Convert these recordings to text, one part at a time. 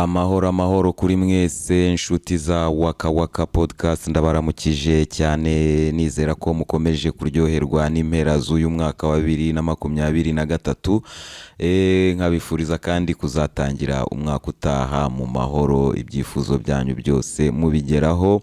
Amahoro, amahoro kuri mwese, inshuti za Waka Waka Podcast. Ndabaramukije cyane, nizera ko mukomeje kuryoherwa n'impera z'uyu mwaka wa 2023. Nkabifuriza kandi kuzatangira umwaka utaha mu mahoro, ibyifuzo byanyu byose mubigeraho.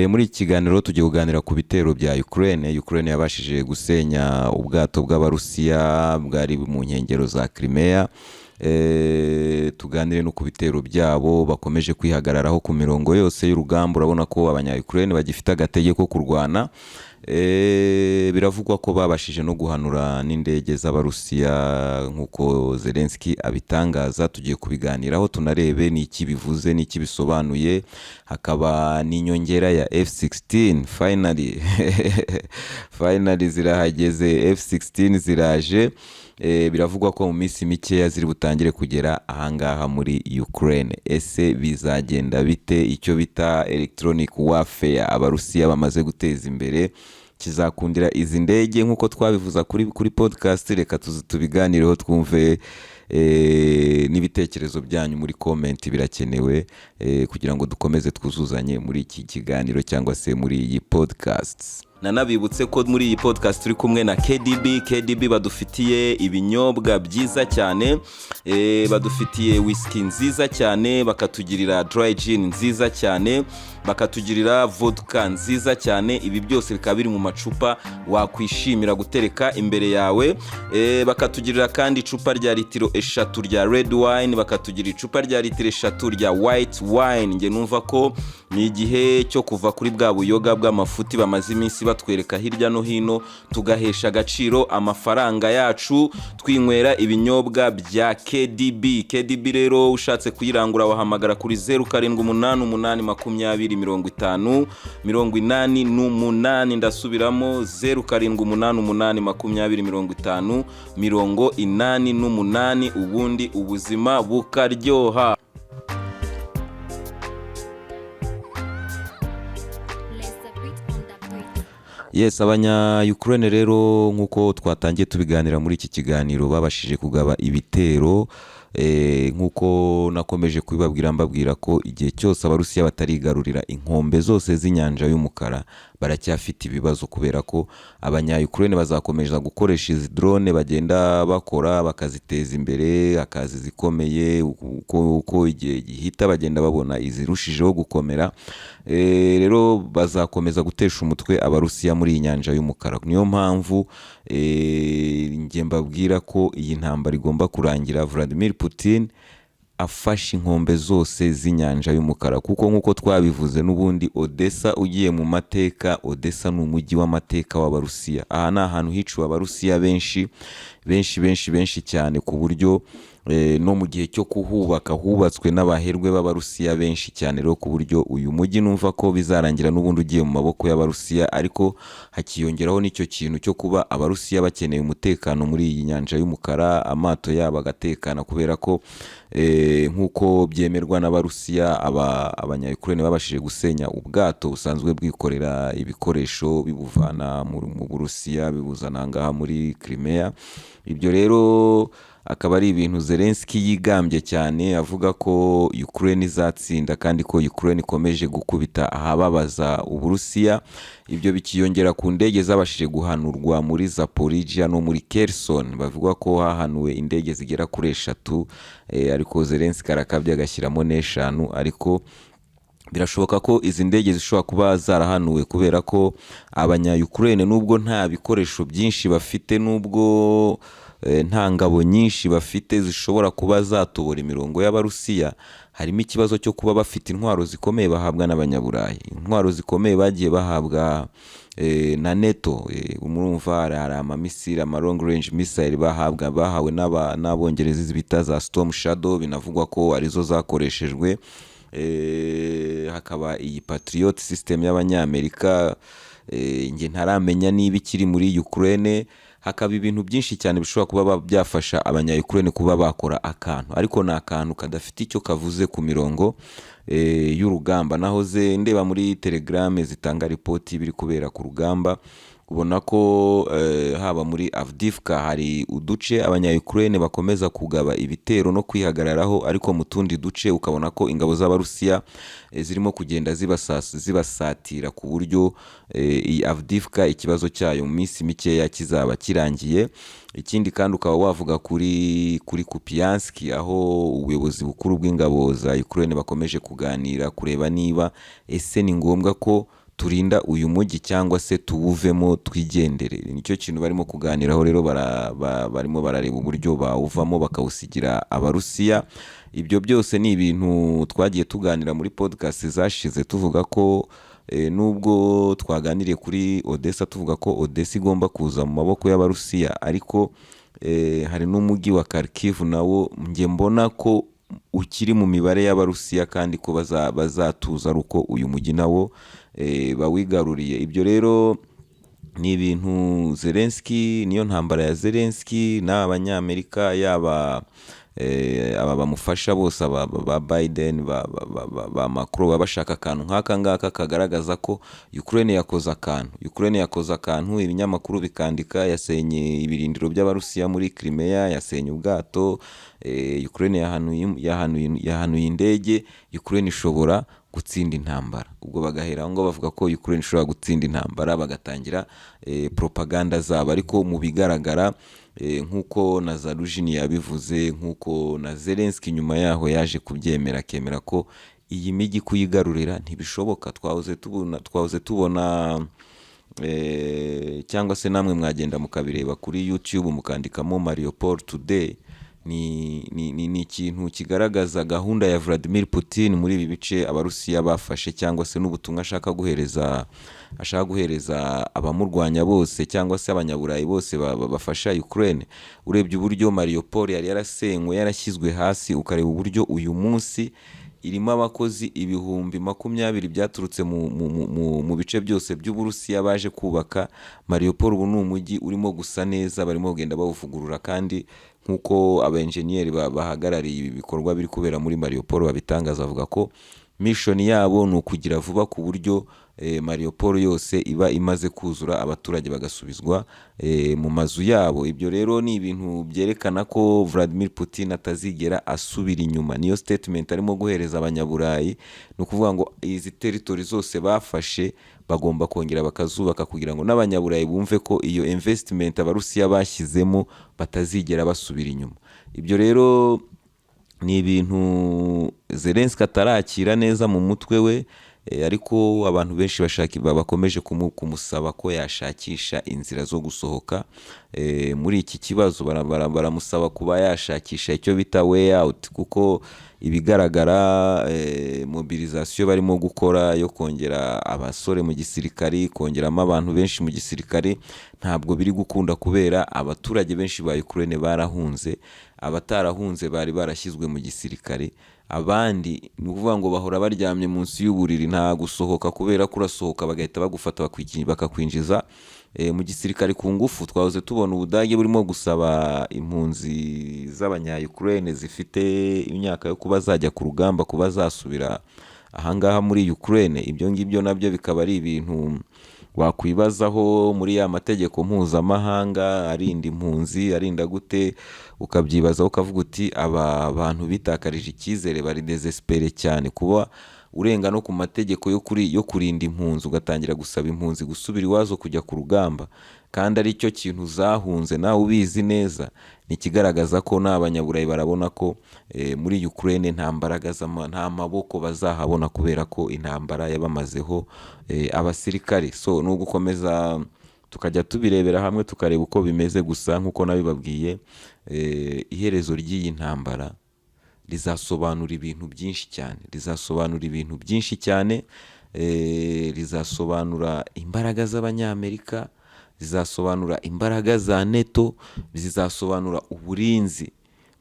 Muri iki kiganiro tugiye kuganira ku bitero bya Ukraine. Ukraine yabashije gusenya ubwato bw'Abarusiya bwari mu nkengero za Crimea. Tuganire no ku bitero byabo bakomeje kwihagararaho ku mirongo yose y'urugamba. Urabona ko abanya Ukraine bagifite agatege ko kurwana. Biravugwa ko babashije no guhanura n'indege z'Abarusiya nk'uko Zelensky abitangaza. Tugiye kubiganiraho, tunarebe n'iki bivuze n'iki bisobanuye. Hakaba n'inyongera ya F16. Finally, finally zirahageze, F16 ziraje. Biravugwa ko mu minsi mikeya ziri butangire kugera ahangaha muri Ukraine. Ese bizagenda bite? Icyo bita electronic warfare Abarusiya bamaze guteza imbere kizakundira izi ndege nk'uko twabivuza kuri podcast? Reka tubiganireho, twumve n'ibitekerezo byanyu muri comment, birakenewe kugira ngo dukomeze twuzuzanye muri iki kiganiro cyangwa se muri iyi podcast. Nanabibutse ko muri iyi podcast turi kumwe na KDB. KDB badufitiye ibinyobwa byiza cyane, badufitiye whisky nziza cyane, bakatugirira dry gin nziza cyane, bakatugirira vodka nziza cyane. Ibi byose bikaba biri mu macupa wakwishimira gutereka imbere yawe. Bakatugirira kandi icupa rya litiro 3 rya red wine, bakatugira icupa rya litiro 3 rya white wine. Njye numva ko ni igihe cyo kuva kuri bwa buyoga bw'amafuti bamaze iminsi batwereka hirya no hino, tugahesha agaciro amafaranga yacu twinywera ibinyobwa bya KDB. KDB rero, ushatse kuyirangura wahamagara kuri 0788205088. Ndasubiramo: 0788205088, ubundi ubuzima bukaryoha. Let's beat on the beat. Yes, abanya Ukraine rero, nk'uko twatangiye tubiganira muri iki kiganiro, babashije kugaba ibitero. Nk'uko nakomeje kubibabwira, mbabwira ko igihe cyose Abarusiya batarigarurira inkombe zose z'inyanja y'Umukara baracyafite ibibazo, kubera ko abanya Ukraine bazakomeza gukoresha izi drone bagenda bakora bakaziteza imbere, hakaza izikomeye. Uko igihe gihita bagenda babona izirushijeho gukomera. Rero bazakomeza gutesha umutwe Abarusiya muri iyi nyanja y'Umukara. Niyo mpamvu njye mbabwira ko iyi ntambara igomba kurangira Vladimir Putin afashe inkombe zose z'inyanja y'Umukara, kuko nk'uko twabivuze n'ubundi, Odessa, ugiye mu mateka, Odessa ni umujyi w'amateka w'Abarusiya. Aha ni ahantu hiciwe Abarusiya benshi, benshi, benshi, benshi cyane, ku buryo no mu gihe cyo kuhubaka hubatswe n'abaherwe b'Abarusiya benshi cyane. Rero ku buryo uyu mujyi numva ko bizarangira n'ubundi ugiye mu maboko y'Abarusiya, ariko hakiyongeraho n'icyo kintu cyo kuba Abarusiya bakeneye umutekano muri iyi nyanja y'Umukara, amato yabo agatekana, kubera ko nk'uko byemerwa n'Abarusiya, abanya-Ukraine babashije gusenya ubwato busanzwe bwikorera ibikoresho bibuvana mu Burusiya bibuzana aha ngaha muri Crimea. Ibyo rero akaba ari ibintu Zelensky yigambye cyane, avuga ko Ukraine izatsinda kandi ko Ukraine ikomeje gukubita ahababaza Uburusiya. Ibyo bikiyongera ku ndege zabashije guhanurwa muri Zaporizhia no muri Kherson. Bavuga ko hahanuwe indege zigera kuri eshatu, ariko Zelensky arakabya agashyiramo n'eshanu. Ariko birashoboka ko izi ndege zishobora kuba zarahanuwe kubera ko abanya Ukraine, nubwo nta bikoresho byinshi bafite, nubwo nta ngabo nyinshi bafite zishobora kuba zatobora imirongo y'Abarusiya, harimo ikibazo cyo kuba bafite intwaro zikomeye bahabwa n'Abanyaburayi, intwaro zikomeye bagiye bahabwa na NATO. Murumva hari amamisile, ama long range missile bahabwa, bahawe n'Abongereza bita za Storm Shadow, binavugwa ko arizo zakoreshejwe. Hakaba iyi Patriot system y'Abanyamerika, njye ntaramenya niba ikiri muri Ukraine. Hakaba ibintu byinshi cyane bishobora kuba byafasha abanya Ukraine kuba bakora akantu, ariko ni akantu kadafite icyo kavuze ku mirongo y'urugamba. Nahoze ndeba muri Telegram zitanga ripoti biri kubera ku rugamba. Ubona ko haba muri Avdiivka hari uduce abanya-Ukraine bakomeza kugaba ibitero no kwihagararaho, ariko mu tundi duce ukabona ko ingabo z'Abarusiya zirimo kugenda zibasatira ku buryo iyi Avdiivka ikibazo cyayo mu minsi mikeya kizaba kirangiye. Ikindi kandi ukaba wavuga kuri Kupiansk, aho ubuyobozi bukuru bw'ingabo za Ukraine bakomeje kuganira kureba niba ese ni ngombwa ko turinda uyu mujyi cyangwa se tuwuvemo twigendere. Nicyo kintu barimo kuganiraho rero, barimo barareba uburyo bawuvamo bakawusigira Abarusiya. Ibyo byose ni ibintu twagiye tuganira muri podcast zashize, tuvuga ko nubwo twaganiriye kuri Odessa, tuvuga ko Odessa igomba kuza mu maboko y'Abarusiya, ariko hari n'umujyi wa Kharkiv nawo njye mbona ko ukiri mu mibare y'Abarusiya, kandi ko bazatuza ari uko uyu mujyi nawo bawigaruriye. Ibyo rero ni ibintu Zelensky, niyo ntambara ya Zelensky n'Abanyamerika, yaba aba bamufasha bose, aba ba Biden, ba Macron, baba bashaka akantu nk'aka ngaka kagaragaza ko Ukraine yakoze akantu. Ukraine yakoze akantu, ibinyamakuru bikandika yasenye ibirindiro by'Abarusiya muri Crimea, yasenye ubwato, Ukraine yahanuye indege, Ukraine ishobora gutsinda intambara. Ubwo bagahera aho ngaho bavuga ko Ukraine ishobora gutsinda intambara, bagatangira propaganda zabo. Ariko mu bigaragara, nk'uko na Zaluzhny yabivuze, nk'uko na Zelensky nyuma yaho yaje kubyemera, akemera ko iyi mijyi kuyigarurira ntibishoboka. Twahoze tubona cyangwa se namwe mwagenda mukabireba kuri YouTube, mukandikamo Mariupol today. Ni ikintu kigaragaza gahunda ya Vladimir Putin muri ibi bice Abarusiya bafashe, cyangwa se n'ubutumwa ashaka guhereza abamurwanya bose cyangwa se Abanyaburayi bose bafasha Ukraine. Urebye uburyo Mariupol yari yarasenywe, yarashyizwe hasi, ukareba uburyo uyu munsi irimo abakozi 20,000 byaturutse mu bice byose by'Uburusiya baje kubaka Mariupol. Ubu ni umujyi urimo gusa neza, barimo kugenda bawuvugurura, kandi nk'uko abenjeniyeri bahagarariye ibi bikorwa biri kubera muri Mariupol babitangaza, bavuga ko mission yabo ni ukugira vuba ku buryo Mariupol yose iba imaze kuzura, abaturage bagasubizwa mu mazu yabo. Ibyo rero ni ibintu byerekana ko Vladimir Putin atazigera asubira inyuma. Niyo statement arimo guhereza Abanyaburayi, ni ukuvuga ngo izi territory zose bafashe bagomba kongera bakazubaka, kugira ngo n'Abanyaburayi bumve ko iyo investment Abarusiya bashyizemo batazigera basubira inyuma. Ibyo rero ni ibintu Zelensky atarakira neza mu mutwe we, ariko abantu benshi bashaka, bakomeje kumusaba ko yashakisha inzira zo gusohoka muri iki kibazo. Baramusaba kuba yashakisha icyo bita way out, kuko ibigaragara mobilisation barimo gukora yo kongera abasore mu gisirikari, kongeramo abantu benshi mu gisirikare, ntabwo biri gukunda kubera abaturage benshi ba Ukraine barahunze. Abatarahunze bari barashyizwe mu gisirikare, abandi ni ukuvuga ngo bahora baryamye munsi y'uburiri, nta gusohoka, kubera ko urasohoka bagahita bagufata bakakwinjiza mu gisirikare ku ngufu. Twahoze tubona Ubudage burimo gusaba impunzi z'abanya-Ukraine zifite imyaka yo kuba zajya ku rugamba kuba zasubira ahangaha muri Ukraine. Ibyo ngibyo nabyo bikaba ari ibintu wakwibazaho muri ya mategeko mpuzamahanga arinda impunzi, arinda gute, ukabyibazaho ukavuga uti aba bantu bitakarije icyizere, bari désespérés cyane, kuba urenga no ku mategeko yo kurinda impunzi, ugatangira gusaba impunzi gusubira iwazo kujya ku rugamba, kandi ari cyo kintu zahunze, nawe ubizi neza. Ni ikigaragaza ko n'Abanyaburayi barabona ko muri Ukraine nta mbaraga nta maboko bazahabona, kubera ko intambara yabamazeho abasirikare. So ni ugukomeza tukajya tubirebera hamwe, tukareba uko bimeze. Gusa nk'uko nabibabwiye, iherezo ry'iyi ntambara rizasobanura ibintu byinshi cyane, rizasobanura ibintu byinshi cyane, rizasobanura imbaraga z'Abanyamerika, zizasobanura imbaraga za NATO, zizasobanura uburinzi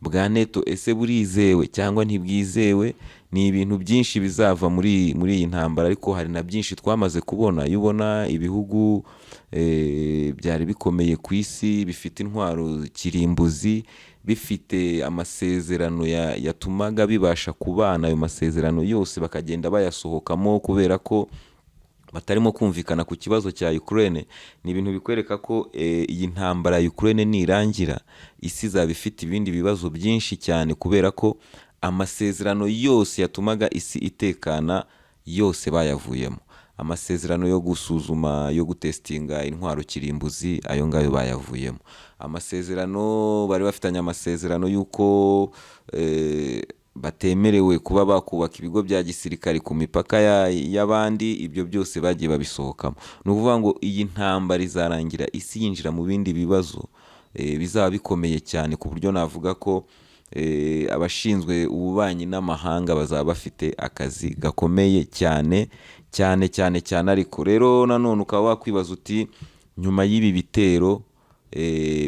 bwa NATO, ese burizewe cyangwa ntibwizewe? Ni ibintu byinshi bizava muri iyi ntambara, ariko hari na byinshi twamaze kubona. Iyo ubona ibihugu byari bikomeye ku isi, bifite intwaro kirimbuzi, bifite amasezerano yatumaga bibasha kubana, ayo masezerano yose bakagenda bayasohokamo kubera ko Batarimo kumvikana ku kibazo cya Ukraine. Ni ibintu bikwereka ko iyi ntambara ya Ukraine nirangira, isi izaba ifite ibindi bibazo byinshi cyane, kubera ko amasezerano yose yatumaga isi itekana yose bayavuyemo. Amasezerano yo gusuzuma, yo gutestinga intwaro kirimbuzi, ayo ngayo bayavuyemo. Amasezerano bari bafitanye, amasezerano y'uko batemerewe kuba bakubaka ibigo bya gisirikare ku mipaka y'abandi, ibyo byose bagiye babisohokamo. Ni ukuvuga ngo iyi ntambara izarangira isi yinjira mu bindi bibazo bizaba bikomeye cyane, ku buryo navuga ko abashinzwe ububanyi n'amahanga bazaba bafite akazi gakomeye cyane cyane cyane cyane. Ariko rero nanone ukaba wakwibaza uti: nyuma y'ibi bitero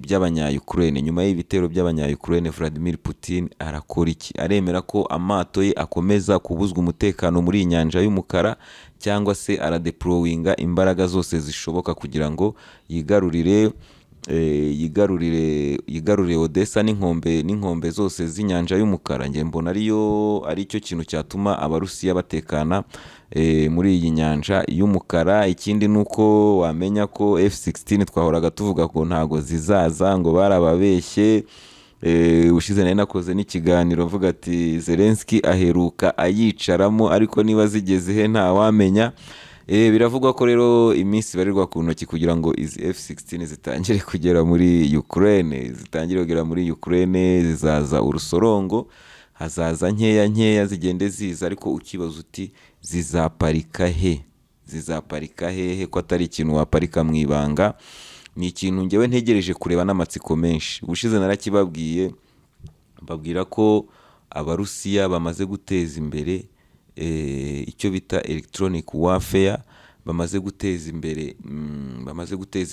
by'abanya-Ukraine, nyuma y'ibi bitero by'abanya-Ukraine, Vladimir Putin arakora iki? Aremera ko amato ye akomeza kubuzwa umutekano muri iyi nyanja y'umukara, cyangwa se aradeployinga imbaraga zose zishoboka kugira ngo yigarurire Odessa n'inkombe zose z'inyanja y'umukara? Njye mbona ariyo ari cyo kintu cyatuma Abarusiya batekana muri iyi nyanja y'umukara. Ikindi ni uko wamenya ko F16 twahoraga tuvuga ko ntago zizaza, ngo barababeshye. Ushize nari nakoze n'ikiganiro mvuga ati Zelensky aheruka ayicaramo, ariko niba zigeze he ntawamenya. Biravugwa ko rero iminsi ibarirwa ku ntoki kugira ngo izi F16 zitangire kugera muri Ukraine. Zitangire kugera muri Ukraine, zizaza urusorongo, hazaza nkeya nkeya, zigende ziza. Ariko ukibaza uti: zizaparika he? Zizaparika hehe, ko atari ikintu waparika mu ibanga? Ni ikintu ngewe ntegereje kureba n'amatsiko menshi. Ubushize narakibabwiye, mbabwira ko Abarusiya bamaze guteza imbere icyo bita electronic warfare, bamaze guteza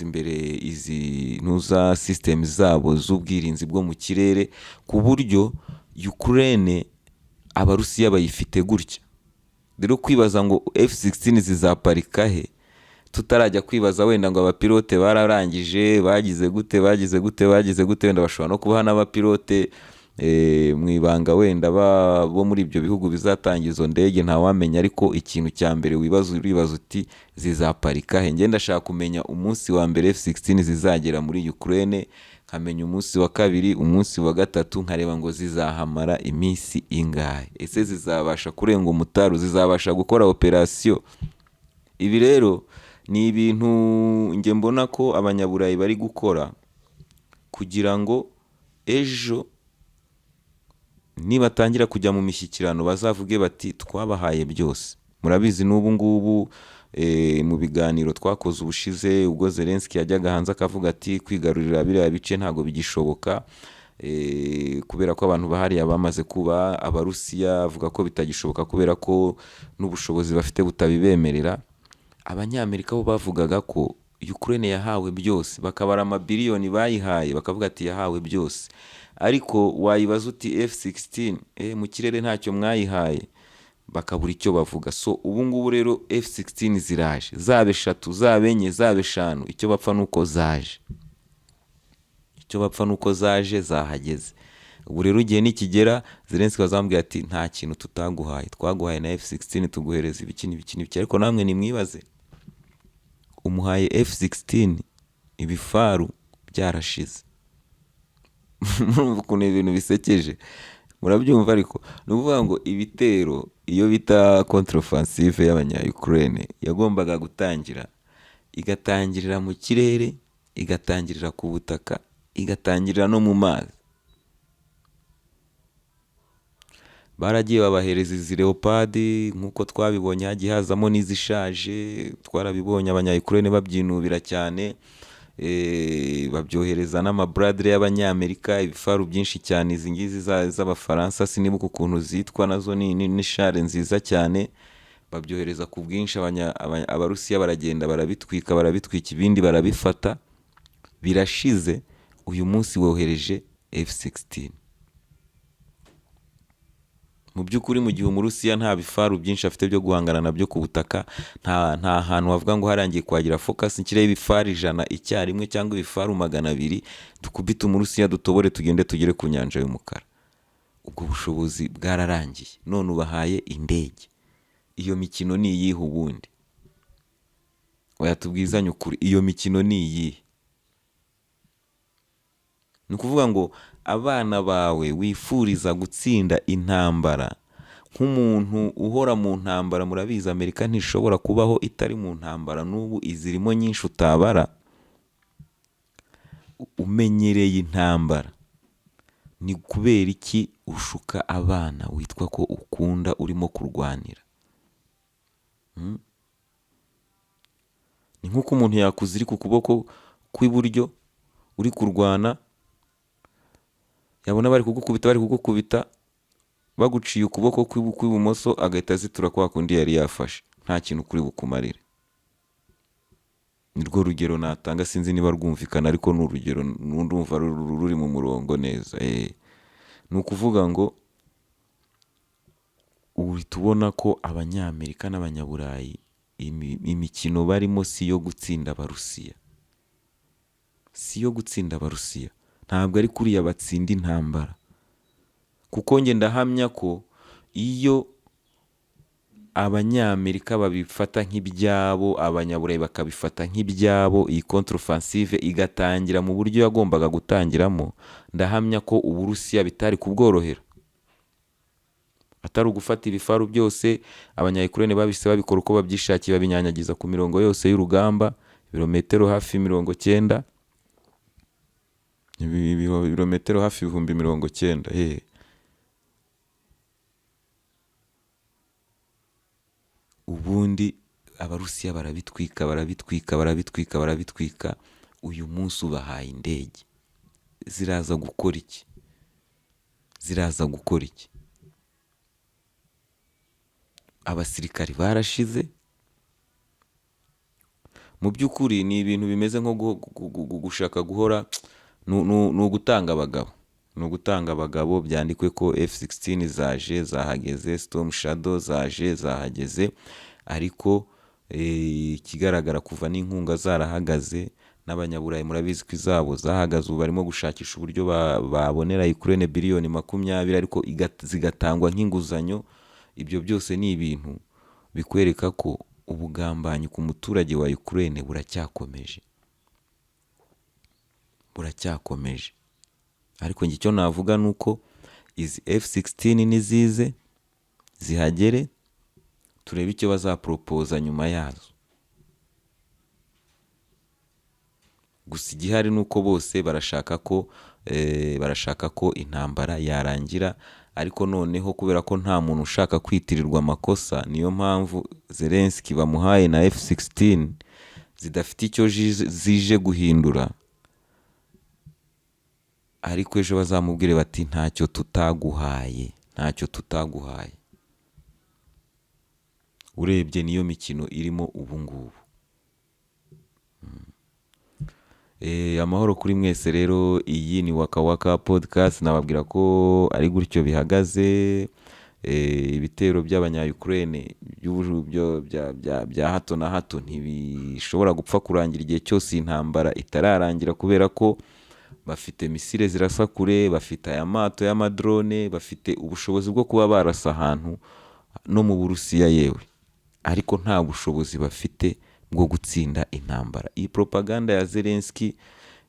imbere izi ntuza system zabo z'ubwirinzi bwo mu kirere, ku buryo Ukraine Abarusiya bayifite gutya. Rero kwibaza ngo F16 zizaparika he, tutarajya kwibaza wenda ngo abapilote bararangije, bagize gute, bagize gute, bagize gute, wenda bashobora no kubaha n'abapilote mu ibanga wenda bo muri ibyo bihugu bizatanga izo ndege, ntawamenya. Ariko ikintu cya mbere wibaza, uribaza uti: zizaparika he? Ngenda ndashaka kumenya umunsi wa mbere F16 zizagera muri Ukraine, nkamenya umunsi wa kabiri, umunsi wa gatatu, nkareba ngo zizahamara iminsi ingahe? Ese zizabasha kurenga umutaru? Zizabasha gukora operasiyo? Ibi rero ni ibintu njye mbona ko Abanyaburayi bari gukora kugira ngo ejo nibatangira kujya mu mishyikirano bazavuge bati: twabahaye byose. Murabizi n'ubu ngubu mu biganiro twakoze ubushize, ubwo Zelensky yajyaga hanze akavuga ati kwigarurira biriya bice ntabwo bigishoboka, kubera ko abantu bahariya bamaze kuba Abarusiya, avuga ko bitagishoboka kubera ko n'ubushobozi bafite butabibemerera. Abanyamerika bo bavugaga ko Ukraine yahawe byose, bakabara amabiliyoni bayihaye, bakavuga ati yahawe byose. Ariko wayibaza uti F16 mu kirere ntacyo mwayihaye, bakabura icyo bavuga. So ubu ngubu rero F16 ziraje, zaba eshatu, zaba enye, zaba eshanu, icyo bapfa nuko zaje. Icyo bapfa nuko zaje, zahageze. Ubu rero igihe nikigera, Zelensky bazamubwira ati: nta kintu tutaguhaye, twaguhaye na F16, tuguhereza ibiki n'ibiki n'ibiki. Ariko namwe nimwibaze, umuhaye F16 ibifaru byarashize. Murumva ukuntu ibintu bisekeje? Murabyumva? Ariko ni ukuvuga ngo ibitero, iyo bita contre-offensive y'abanya-Ukraine, yagombaga gutangira, igatangirira mu kirere, igatangirira ku butaka, igatangirira no mu mazi. Baragiye babahereza izi Leopard nk'uko twabibonye, hagiye hazamo n'izishaje, twarabibonye abanya-Ukraine babyinubira cyane. Babyohereza n'amabradre y'Abanyamerika, ibifaru byinshi cyane, izi ngizi z'Abafaransa, sinibuka ukuntu zitwa, nazo ni char nziza cyane. Babyohereza ku bwinshi, Abarusiya baragenda barabitwika, barabitwika, ibindi barabifata, birashize. Uyu munsi wohereje F16. Mu by'ukuri, mu gihe Umurusiya nta bifaru byinshi afite byo guhangana nabyo ku butaka, nta hantu wavuga ngo harangiye kuhagira focus, nshyireho ibifaru 100 icyarimwe cyangwa ibifaru 200, dukubite Umurusiya, dutobore, tugende tugere ku nyanja y'umukara. Ubwo bushobozi bwararangiye, none ubahaye indege. Iyo mikino ni iyihe ubundi? Oya, tubwizanye ukuri, iyo mikino ni iyihe? Ni ukuvuga ngo abana bawe wifuriza gutsinda intambara, nk'umuntu uhora mu ntambara, murabizi Amerika ntishobora kubaho itari mu ntambara, n'ubu izirimo nyinshi utabara, umenyereye intambara, ni kubera iki ushuka abana witwa ko ukunda urimo kurwanira? Ni nk'uko umuntu yakuzirika ukuboko kw'iburyo uri kurwana, yabona bari kugukubita, bari kugukubita, baguciye ukuboko kw'ibumoso, agahita azitura kwa kundi yari yafashe, nta kintu kuri bukumarire. Ni rwo rugero natanga, sinzi niba rwumvikana, ariko ni urugero ndumva ruri mu murongo neza. Ni ukuvuga ngo uhita ubona ko Abanyamerika n'Abanyaburayi imikino barimo si iyo gutsinda Abarusiya, si iyo gutsinda Abarusiya, ntabwo ari kuriya batsinda intambara, kuko njye ndahamya ko iyo Abanyamerika babifata nk'ibyabo, Abanyaburayi bakabifata nk'ibyabo, iyi contre-offensive igatangira mu buryo yagombaga gutangiramo, ndahamya ko Uburusiya bitari kubworohera. Atari ugufata ibifaru byose, Abanya-Ukraine babise babikora uko babyishakiye, babinyanyagiza ku mirongo yose y'urugamba, ibirometero hafi 90, ibirometero hafi 90,000. Ubundi Abarusiya barabitwika, barabitwika, barabitwika, barabitwika. Uyu munsi ubahaye indege, ziraza gukora iki? Ziraza gukora iki? Abasirikari barashize. Mu by'ukuri ni ibintu bimeze nko gushaka guhora, ni ugutanga abagabo, ni ugutanga abagabo. Byandikwe ko F-16 zaje zahageze, Storm Shadow zaje zahageze, ariko ikigaragara kuva n'inkunga zarahagaze, n'Abanyaburayi murabizi ko izabo zahagaze, ubu barimo gushakisha uburyo babonera Ukraine biliyoni 20, ariko zigatangwa nk'inguzanyo. Ibyo byose ni ibintu bikwereka ko ubugambanyi ku muturage wa Ukraine buracyakomeje, buracyakomeje. Ariko njye icyo navuga ni uko izi F-16 nizize zihagere, turebe icyo bazaporopoza nyuma yazo. Gusa igihari ni uko bose barashaka ko intambara yarangira, ariko noneho kubera ko nta muntu ushaka kwitirirwa amakosa, niyo mpamvu Zelensky bamuhaye na F-16 zidafite icyo zije guhindura, ariko ejo bazamubwire bati ntacyo tutaguhaye, ntacyo tutaguhaye. Urebye niyo mikino irimo ubu ngubu. Amahoro kuri mwese rero, iyi ni Waka Waka Podcast, nababwira ko ari gutyo bihagaze. Ibitero by'Abanya-Ukraine bya hato na hato ntibishobora gupfa kurangira igihe cyose iyi ntambara itararangira, kubera ko bafite misile zirasa kure, bafite aya mato y'amadrone, bafite ubushobozi bwo kuba barasa ahantu no mu Burusiya yewe, ariko nta bushobozi bafite bwo gutsinda intambara. Iyi propaganda ya Zelensky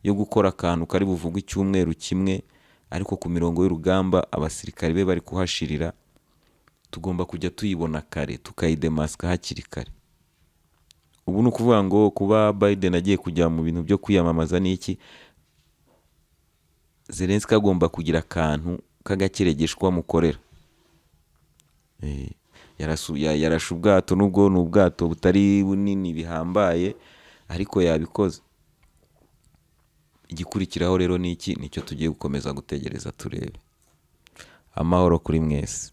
yo gukora akantu kari buvugwe icyumweru kimwe, ariko ku mirongo y'urugamba abasirikari be bari kuhashirira, tugomba kujya tuyibona kare, tukayidemaska hakiri kare. Ubu ni ukuvuga ngo kuba Biden agiye kujya mu bintu byo kwiyamamaza ni iki, Zelensky agomba kugira akantu k'agakeregeshwa mukorera. Yarashe ubwato, nubwo ni ubwato butari bunini bihambaye, ariko yabikoze. Igikurikiraho rero ni iki, nicyo tugiye gukomeza gutegereza turebe. Amahoro kuri mwese.